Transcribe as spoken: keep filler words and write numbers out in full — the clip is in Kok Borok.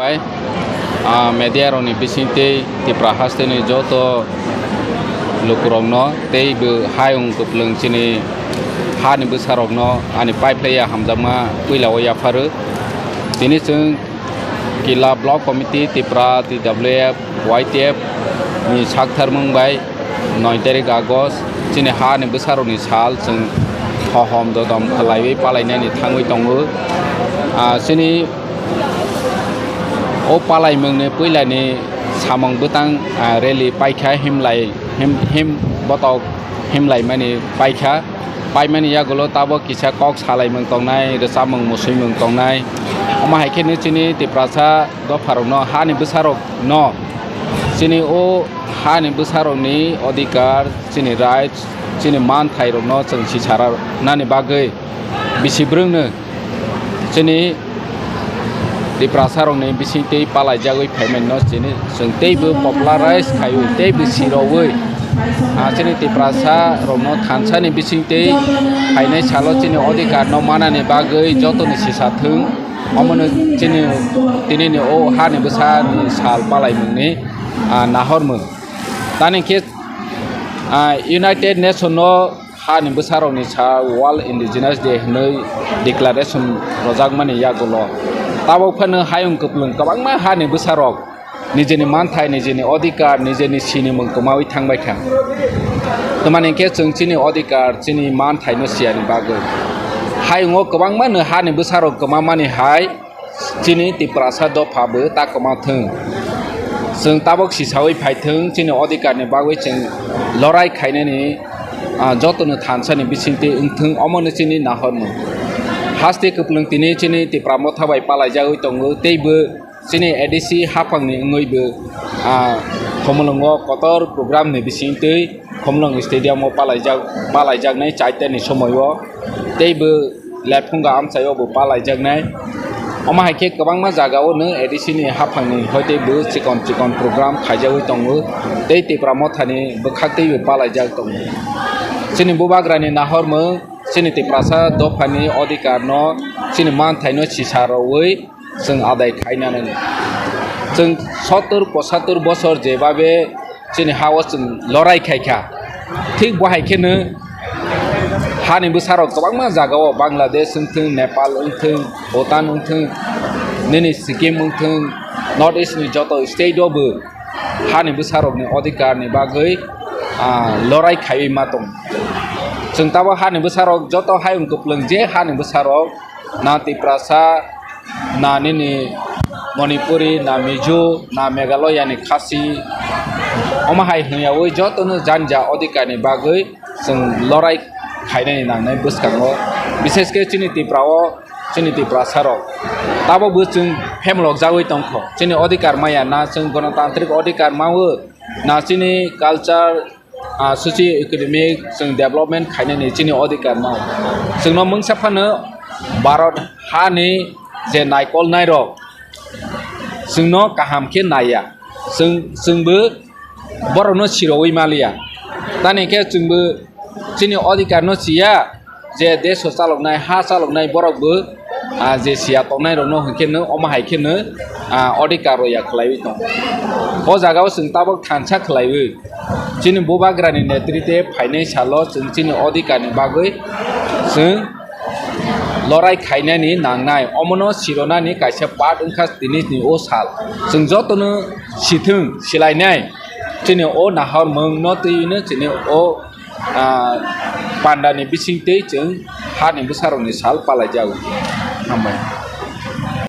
Bai, ah, media rokni bising tei Tipra hasteni joto lukurokno tei bo hayung kwplwng chini hani bwsarokno ani paiphlaiya hamjakma puila o yapharo. Tini chwng Kila Block Committee, Tipra, T W F, Y T F ni saktharmung bai noi tarik August chini hani bwsarokni sal chwng hohom dodom khlaiwi palainani thangwi tongo. Ah, chini o palaimungni puilani samung bwtang, ah, rally paikha himlai, him, him botok himlaimani paikha. Paimani yagulo tabok kisa kok salaimung tongnai, rwchapmung musuimung tongnai. Omo hai kheno chini Tiprasa dopharokno, hani bwsarokno, chini o hani bwsarokni odhikar, chini rights, chini manthairokno chwng sisarnani bagwi bisi bwrwngno chini Tiprasarokni bisingtwi palaijagwi phaimano chini chwng teibo popularize khaiwi teibo sirowi, ah, chini Tiprasarokno thansani bisingtwi phainai salo chini odhikarno manani bagwi jotoni sisa thung. Omono chini tinini o hani bwsani sal palaimungni, ah, nahormung. Tani khe, ah, United Nation no hani bwsarokni sa World Indigenous Day hwnwi declaration rojakmani yagulo tabok phano hayung kwplwng kwbangma hani bwsarok nijini manthai, nijini odhikar, nijini sinimung kwmawi thangbaikha. Tamani khe chwng chini odhikar, chini manthaino siyani bagwi hayungo kwbangmano hani bwsarok kwmamani hai chini Tiprasa dopha bo ta kwma thung. Chwng tabok sisawi phai thung, chini odhikarni bagwi chwng lorai khainani, ah, jotono thansani bisingtwi wng thung, omono chini nahormung. Haste kwplwng tini chini Tipra motha bai palaijagwi tongo, teibo chini A D C haphangni wngwibo, ah, Khumulwngo kotor programni bisingtwi Khumulwng Stadium o palaijak, palaijaknai chaitani somoio teibo Lephunga amchaio bo palaijaknai. Omo hai khe kwbangma jagao no A D C ni haphangni hoite bo chikon chikon program khaijagwi tongo tei Tipra mothani bwkhaktwi bo palaijak tongo. Chini bubagrani nahormung, chini Tiprasa dophani odhikarno, chini manthaino sisa rwui chwng adai khaina nani. Chwng sottor pochattor bosor jebabe chini ha-o chwng lorai khai kha, thik bo hai kheno hani bwsarok kwbangma jagao, Bangladesh wng thung, Nepal wng thung, Bhutan wng thung, nini Sikkim wng thung, North East ni joto state o bo hani bwsarokni odhikar ni bagwi, ah, lorai khaiwi ma tong. Chwng tabok hani bwsarok joto hayung kwplwng je hani bwsarok na Tiprasa, na nini Manipuri, na Mizo, na Meghalaya ni Khasi, omo hai hwnyaui jotono janja odhikar ni bagwi chwng lorai khainani nangnai bwskango, bishesh khe chini Tipra o, chini Tiprasa rok tabok bo chwng phemlok jagwi tongkho. Chini odhikar maya na chwng gonotantrik odhikar mawo, na chini culture, ah, socio economic chwng development khainani chini odhikar no. Chwngno mungsa phano Bharat hani je naikol nairok chwngno kaham khe naiya. Chwng, chwngbo borokno sirowi maliya. Tani khe chwngbo chini odhikar no siya, je desh o chaloknai, ha chaloknai borok bo, ah, je siya tongnai rokno hwnkhe no, omo hai khe no, ah, odhikar rwya khlaiwi tong. O jaga o chwng tabok thansa khlaiwi chini bubagrani netrite phainai salo chwng chini odhikar ni bagwi chwng lorai khainani nangnai, omono sironani kaisa part wngkha tini ni o sal. Chwng jotono sithwng silainai chini o nahormung no twiwi no chini o ah, pandani bisingtwi chwng hani bwsarokni sal palaijago. Hambai.